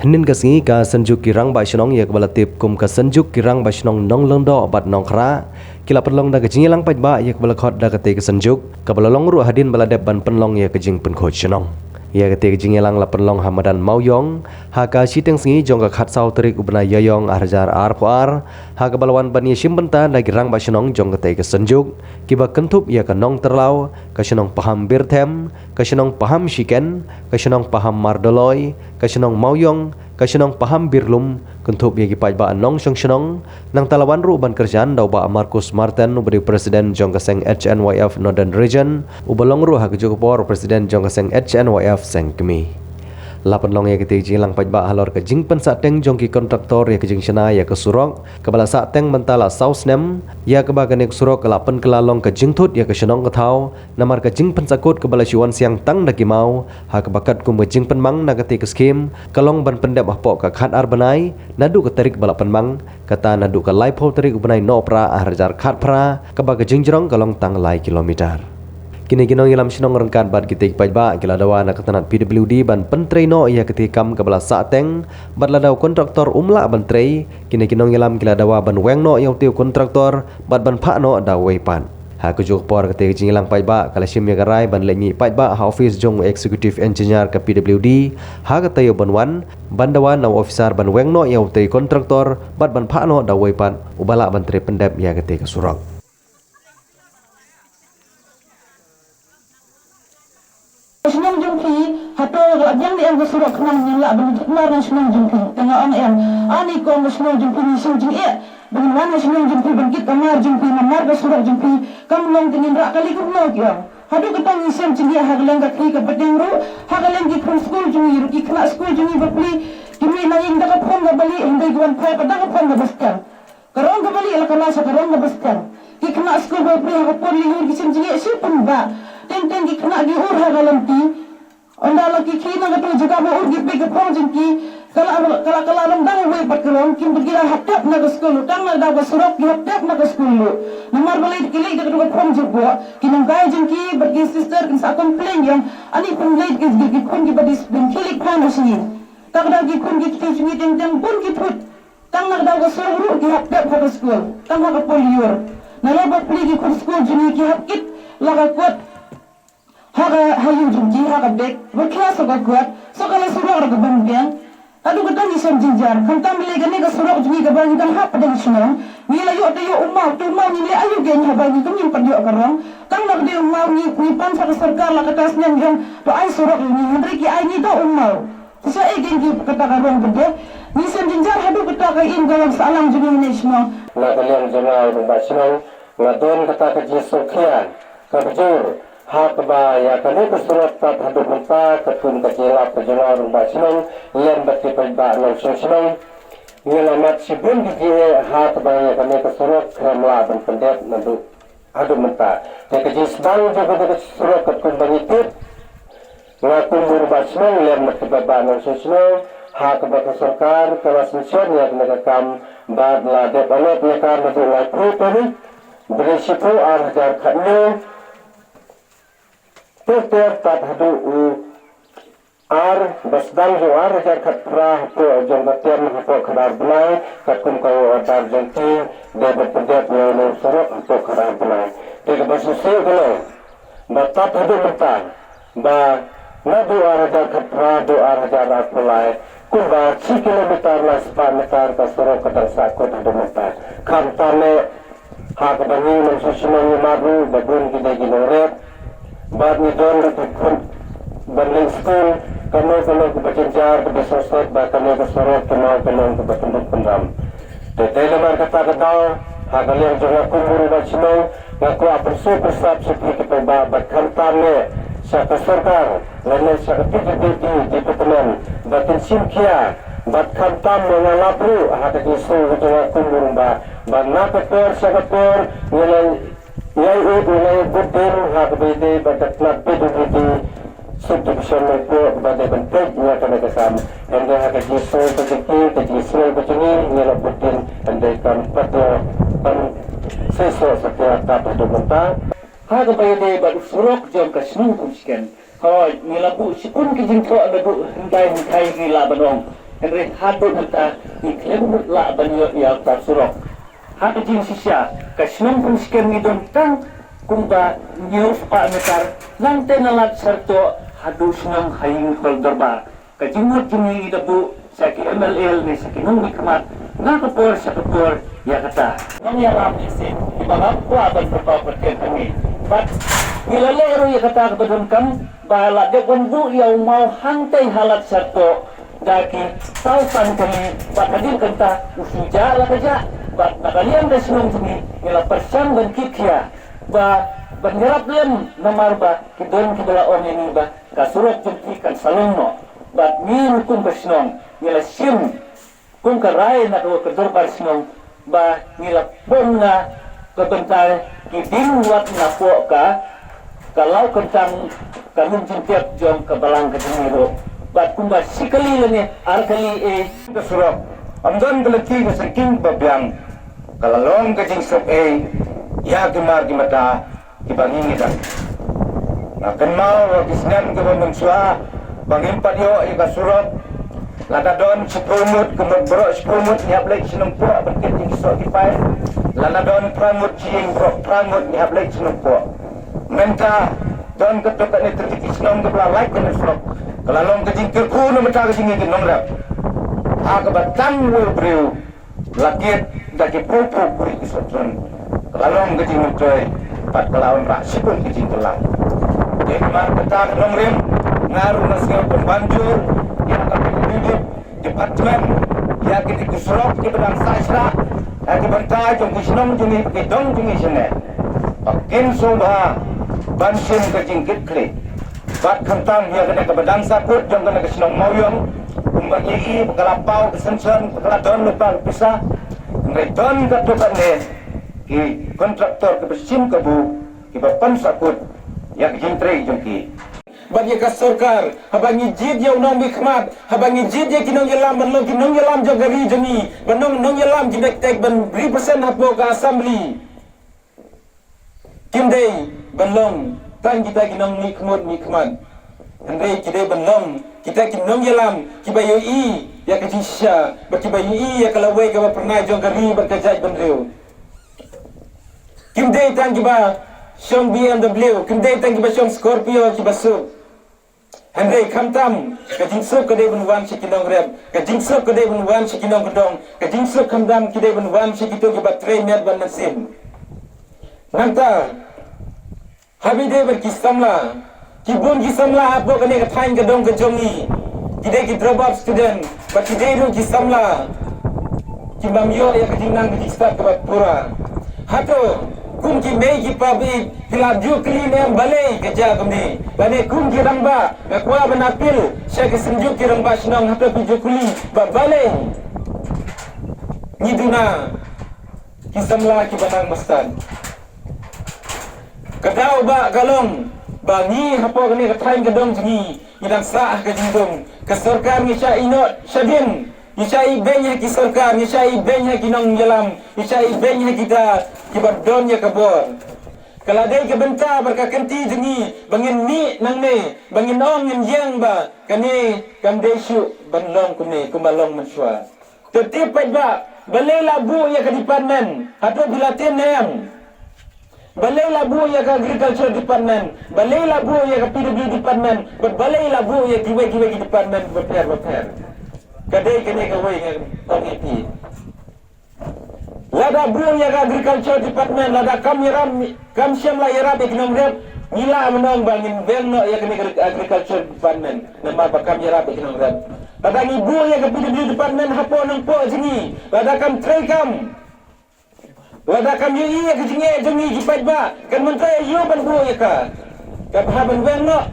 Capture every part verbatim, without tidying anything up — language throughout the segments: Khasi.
Hynnin ka sngi ka Synjuk ki Rangbah Shnong ïa kaba la tip kum ka Synjuk ki Rangbah Shnong Nonglyngdoh bad Nongkhrah ki la pynlong da ka jingïalang paidbah ïa kaba la khot da katei ka Synjuk, kaba la long ruh hadien ba la dep ban pynlong ïa ka jingpynkhuid shnong. Ïa katei ka jingïalang la pynlong ha madan Mawïong ha ka shiteng sngi jong ka khatsaw tarik u bnai Ïaiong ar hajar arphew ar, ha kaba la wan ban ïashim bynta da ki Rangbah Shnong jong katei ka Synjuk, kiba kynthup ïa ka Nongtyrlaw, ka shnong Paham Birthem, ka shnong Paham Shiken, ka shnong Paham Mardoloi, ka shnong Mawïong, ka shnong Paham Birlum, kynthup ïa ki paidbah nongshong shnong. Nangta la wan ruh ban kyrshan da u Bah Marcus Martin, uba dei u President jong ka seng H N Y F Northern Region, uba long ruh ha kajuh ka por u President jong ka seng H N Y F seng kmie. La pynlong ïa katei ka jingïalang paidbah halor ka jingpynsahteng jong ki kontraktor ïa ka jingshna ïa ka surok, kaba la sahteng mynta la saw snem, ïa kaba kane ka surok ka la pynkylla long ka jingthut ïa ka shnong ka thaw, namar ka jingpynsakut kaba la shu wan siang tang da ki maw, ha kaba katkum ka jingpynmang na katei ka skhim, ka long ban pyndep hapoh ka khatar bnai, naduh ka tarik ba la pynmang, kata naduh ka laiphew tarik u bnai Nohprah ar hajar khatphra, kaba ka jingjrong ka long tang lai kilometer. Kine ki nongïalam shnong ryngkat bad kitei ki paidbah ki la dawa na ka tnat P W D ban pyntrei noh ïa katei ka kam kaba la sahteng, bad lada u kontraktor um lah ban trei, kine ki nongïalam ki la dawa ban weng noh ïa utei u kontraktor, bad ban phah noh da uwei pat. Ha kajuh ka por katei ka jingïalang paidbah ka la shim ïa ka rai ban leit mih paidbah ha office jong u Executive Engineer ka P W D, ha ka taïew ban wan, ban dawa na u officer ban weng noh ïa utei u kontraktor, bad ban phah noh da uwei pat, uba lah ban trei pyndep ïa katei ka surok. Shnong jong phi, hato ka la biang ne em ka surok khnang ngin lah ban jukmar na shnong jong phi. Te nga ong em, ani kong ka shnong jong phi ni shu jingeh. Ba ngin wan na shnong jong phi ban kit ka mar jong phi, namar ka surok jong phi kam long te ngin rah kali kumno ki ong. Haduh katta ngi shem jingeh ha ka liang ka kri ka pateng ruh, ha ka liang ki khun skul jong ngi ruh, ki khynnah skul jong ngi bapli, ki mih na ïing da ka phone kaba lieh, hynrei ki wan phai pat da ka phone kaba steng. Ka rong kaba lieh la ka la sha ka rong kaba steng. Ki khynnah skul bapli ha ka por lyiur ki shem jingeh shibun bah. Teng teng ki khynnah ki ur ha ka lynti. Ynda la ki khie na kato ka jaka ba ur ki peit ka phong jong ki, ka la, ka la, ka la long dang uwei pat ka rong, kim pat ki la hap dep na ka skul, tang na daw ka surok ki hap dep na ka skul ruh. Namar balei ki leit da kato ka phong jingphoh, ki nonghikai jong ki bad ki sister kin sa complain ïa, ani pynleit ki, ki, ki khun kiba discipline, khie leit phai noh sha ïing. Te ka daw ki khun ki kti jong ngi teng teng bun ki thut. Tang na ka daw ka surok ruh ki hap dep ha ka skul, tang ha ka por lyiur. Nalor bapli ki khun skul jong ngi ki hap kit la ka kot ha ka, ha ïing jong ki, ha ka bag, ba khia sa ka kot, sa ka la surok ruh ka bym biang. Haduh katta ngi shem jynjar, khamtam lei kane ka surok jong ngi kaba ngi dang hap pdeng shnong. Ngi la ïoh te ïoh u maw, te u maw ngi leh aïu kein haba ngi kum ngim pat ïoh ka rong. Tang na ka dei u maw ngi, ngi pan sha ka sorkar la katta snem ïong, to ai surok ïa ngi, hynrei ki ai ngi da u maw. Te shaei kein ki kata ka rong ba dei. Ngi shem jynjar haduh katta ka im ka long sahlang jong ngi hangne shnong. Na ka liang jong nga u rangbah shnong, nga don kata ka jingsngewkhia kaba jur, ha kaba ïa kane ka surok tad haduh mynta, katkum ka jingïalap ka jong nga u rangbah shnong lem bad ki paidbah nongshong shnong, ngi la mad shibun ki jingeh ha kaba ïa kane ka surok khlem lah ban pyndep naduh haduh mynta. Te ka jingsdang jong kane ka surok katkum ba ngi tip, nga kum u rangbah shnong lem bad ki paidbah nongshong shnong, ha kaba ka sorkar ka la sanction ïa kane ka kam bad la dep allot ïa ka naduh laiphew tarik bnai shiphew ar hajar khathynñiew. Ter ter tad haduh u ar, ba sdang jong u ar hajar khatphra hapoh jong ka term hapoh khatar bnai, katkum ka order jong ki, dei ban pyndep ïa une u surok hapoh khatar bnai. Te kaba shisha ka long ba tad haduh mynta, ba naduh ar hajar khatphra haduh ar hajar arphew lai, kumba shi kilometer lai spah meter ka surok ka dang sahkut haduh mynta. Khamtam eh ha kaba ngi nongshong shnong ngi mad ruh ba bun ki dei ki nongrep. Bad ngi don ruh ki khun ban leit skul, kano kano kaba jynjar kaba sngewsih ba kane ka surok kano kano kaba tynduk tyndam. Te dei namar kata ka daw, ha ka liang jong nga kum u rangbah shnong, nga kwah pynsngewsih pynsap sha phi ki paidbah bad khamtam eh sha ka sorkar lane sha ka P W D department ba kin shim khia, bad khamtam eh nga lap ruh ha ka jingsngew ka jong nga kum u rangbah ba na ka por sha ka por ngi la ïai u, ngi la ïai bud dien ha kaba ïadei bad ka tnat P W D subdivision Nongpoh ba dei ban peit ïa kane ka kam. Hynrei ha ka jingsngew ka jong ki, ka jingsngew ka jong ngi, ngi la bud dien, hynrei kam pat ïa, kam seisoh satia tad haduh mynta. Ha kaba ïadei bad u surok jong ka shnong Pumsken, hooid ngi la buh shibun ki jingthoh naduh hyndai hyndai, ngi lah ban ong Hynrei haduh mynta ngi khlem lah ban ïoh ïa uta u surok. Ha ka jingshisha, ka shnong Pynshken ngi don tang kumba hynñiew spah meter, nangta na Ladshyrtoh haduh shnong ha ïing Hall Dorbar. Ka jingmut jong ngi da buh sha ki M L A ne sha ki nongmihkhmat na ka por sha ka por ïa kata. Nongïalam ne shisha kiba ngam kwah ban pynpaw pyrkhat hangne. Bad ngi la leh ruh ïa kata kaba donkam ba la dep ban buh ïa u maw hangtei ha Ladshyrtoh da ki saw san kali, bad hadien kata u shu jah la ka jah. Bad na ka liang ka shnong jong ngi ngi la pyrshang ban kit khia ba ban ïarap lem namar ba ki don kiba la ong ïa ngi ba ka surok jong ki kan sa long noh. Bad ngi ruh kum ka shnong ngi la shim kum ka rai na ka dorbar shnong ba ngi la pom na ka bynta ki ding wat na poh ka ka law kyntang ka lum jingtep jong ka balang ka jong ngi ruh. Bad kumba shi kali lane ar kali eh ka surok, ym don ka lynti ka syrkhei ba biang, ka la long ka jingsuk eh ïa ki mar ki mata kiba ngi ngi dang. Nga kynmaw ha ki snem kiba mynshuwa ba ngim pat ïoh ïa ka surok. Lada don shiphew ngut, ka mut baroh shiphew ngut ngi hap leit sha Nongpoh ban kit ïa ki soh ki paip. Lada don phra ngut sha ïing, baroh phra ngut ngi hap leit sha Nongpoh. Mynta don katto katne tylli ki shnong kiba la lait kane ka surok. Ka la long ka jingkyrkhu na ka bynta ka jong ngi ki nongrep. Ha kaba tang uwei u briew la kit da ki phew phew kuri ki sohtrun. Ka la long ka jingmyntoi bad ka la wanrah shibun ki jingkylla. Te namar kata ka nongrim, nga ruh nga sngew pynban jur ïa ka P W D department, ïa kine ki surok kiba dang sah shrah ha ki bynta jong ki shnong jong ngi, ki dong jong ngi shane, ba kin sngewbha ban shim ka jingkitkhlieh. Bad khamtam ïa kane kaba dang sah kut jong kane ka shnong Mawïong, kumba ngi i ba ka la paw ka synshar, ba ka la don lypa ka pisa. Hynrei don katto katne ki kontraktor kiba shim kabu, kiba pynsah kut ïa ka jingtrei jong ki. Bad ïa ka sorkar, haba ngi jied ïa u nongmihkhmat, haba ngi jied ïa ki nongïalam ban long ki nongïalam jong ka ri jong ngi, ban long nongïalam kiba tek ban represent hapoh ka assembly. Kim dei ban long tang kita ki nongmihkhmat mihkhmat. Hynrei ki dei ban long kita ki nongïalam kiba ïohi ïa ka jingshisha, bad kiba ïohi ïa ka lawei kaba phyrnai jong ka ri bad ka jaitbynriew. Kim dei tang kiba shong B M W, kim dei tang kiba shong Scorpio kiba suk. Hynrei khamtam ka jingsuk ka dei ban wan sha ki nongrep, ka jingsuk ka dei ban wan sha ki nongkyndong, ka jingsuk khamtam ka dei ban wan sha kito kiba trei met bad mynsiem. Nangta, haba ïadei bad ki samla, ki bun ki samla hapoh kane ka thaiñ ka dong ka jong ngi ki dei ki drop out student, bad ki dei ruh ki samla ki bym ïoh ïa ka jingnang ka jingstad kaba pura. Hato kum ki mei ki pa ba ïeit phi la ju kylli ne em balei ka jia kumne? Lane kum ki rangbah, nga kwah ban appeal sha ki synjuk ki rangbah shnong, hato phi ju kylli ba balei ngi duna ki samla kiba nang ba stad? Ka daw ba ka long ba ngi hapoh kane ka thaiñ ka dong jong ngi, ngi dang sah ha ka jingdum. Ka sorkar ngi shah ïehnoh shadien, ngi shah ibeiñ ha ki sorkar, ngi shah ibeiñ ha ki nongïalam, ngi shah ibeiñ ha kita kiba don ïa ka bor. Ka la dei ka bynta bad ka kynti jong ngi ba ngin mih nangne, ba ngin ong ngin ïeng ba kane kam dei shuh ban long kumne kumba long mynshuwa. Te tip paidbah, balei la buh ïa ka department? Hato phi la tip ne em? Balei la buh ïa ka agriculture department? Balei la buh ïa ka P W D department? Bad balei la buh ïa kiwei kiwei ki department bapher bapher? Ka dei kane kawei nga ong ïa phi. Lada buh ïa ka agriculture department, lada kam ïarap, kam shym la ïarap ïa ki nongrep, ngi lah ban ong ba ngin weng noh ïa kane ka agriculture department namar ba kam ïarap ïa ki nongrep. Lada ngi buh ïa ka P W D department hapoh Nongpoh jong ngi, lada kam treikam, lada kam ïohi ïa ka jingeh jong ngi ki paidbah, kan myntoi aïu ban buh ïa ka? Ka bha ban weng noh.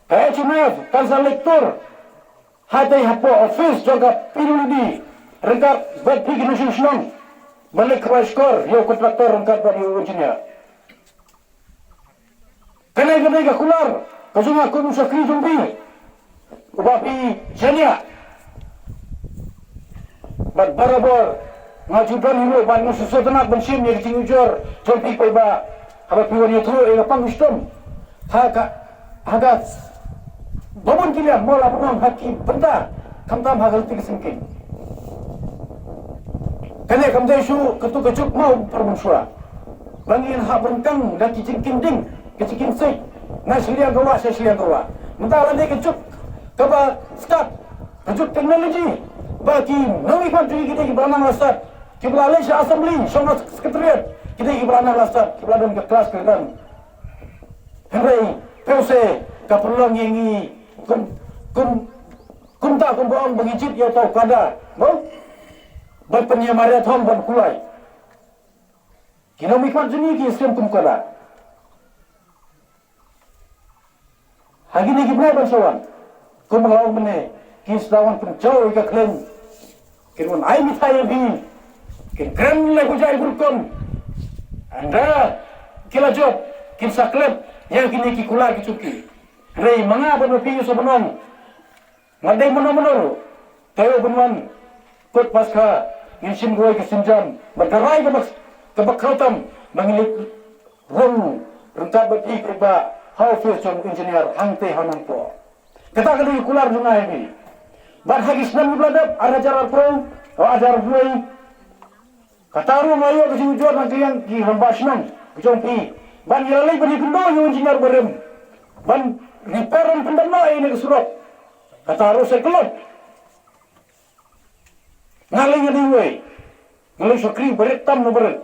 Ka H M F kan sa leit tur hatei hapoh office jong ka P W D ryngkat bad phi ki nongshong shnong ban leit kyrpad shkor ïa u kontraktor ryngkat bad ïa u engineer. Kane ka dei ka kular ka jong nga kum u shakri jong phi uba phi shaniah. Bad barabor nga ju don hi ruh ban sngewsynei ban shim ïa ka jingujor jong phi paidbah haba phi wan ïathuh ïa ka pang ka shitom ha ka, ha ka babun ki liang, mo la ban ong ha ki bynta Khamtam ha ka lynti ka jingkieng. Kane kam dei shuh katto ka juk mo para bangeit. Ba ngin hap ryngkang da ki jingkieng ding, ki jingkieng siej. Na shiliang ka wah sha shiliang ka wah. Mynta la dei ka juk kaba stad, ka juk technology. Ba ki nongmihkhmat jong ngi ki dei kiba la nang la stad, kiba la leit sha assembly, sha secretariat, ki dei kiba la nang la stad, kiba la don ka klas ka kyrdan. Hynrei pyrshah ka pynlong ïa ngi kum, kum, kumta kumba ong ba ngi jied ïa uta u kada, mo? Ban pynïamai ïa thong ban kulai. Ki nongmihkhmat jong ngi ki ïasyriem kum kada. Ha kine ki bnai ban sa wan, kumba nga ong mynne, ki sa wan pynjaw ïa ka khleiñ. Kin wan ai mithai ïa phi. Kin kren lehkhuja ïa ki rukom. Hynda ki la jop, kin sa klet ïa kine ki kular ki jong ki. Hynrei ma nga bad ma phi sa ban ong, nga dei mano mano ruh, taïew ban wan kut paskha, ngin shim kawei ka sienjam bad ka rai kaba, kaba khraw tam ba ngin leit rung ryngkat bad phi, paidbah, ha office jong u engineer hangtei ha Nongpoh. Kata ka dei ka kular jong nga ïa phi. Bad ha ki snem kiba la dep, ar hajar arphew, o ar hajar arphew wei, kata ruh nga ïoh ka jingujor na ka liang ki rangbah shnong ka jong phi ban ïaleit ban ïakynduh ïa u engineer barim ban repair, ban pyndap noh ïa kane ka surok. Kata ruh sa ka lut. Nga lei, nga dei uwei, nga lei shakri barit tam na barit.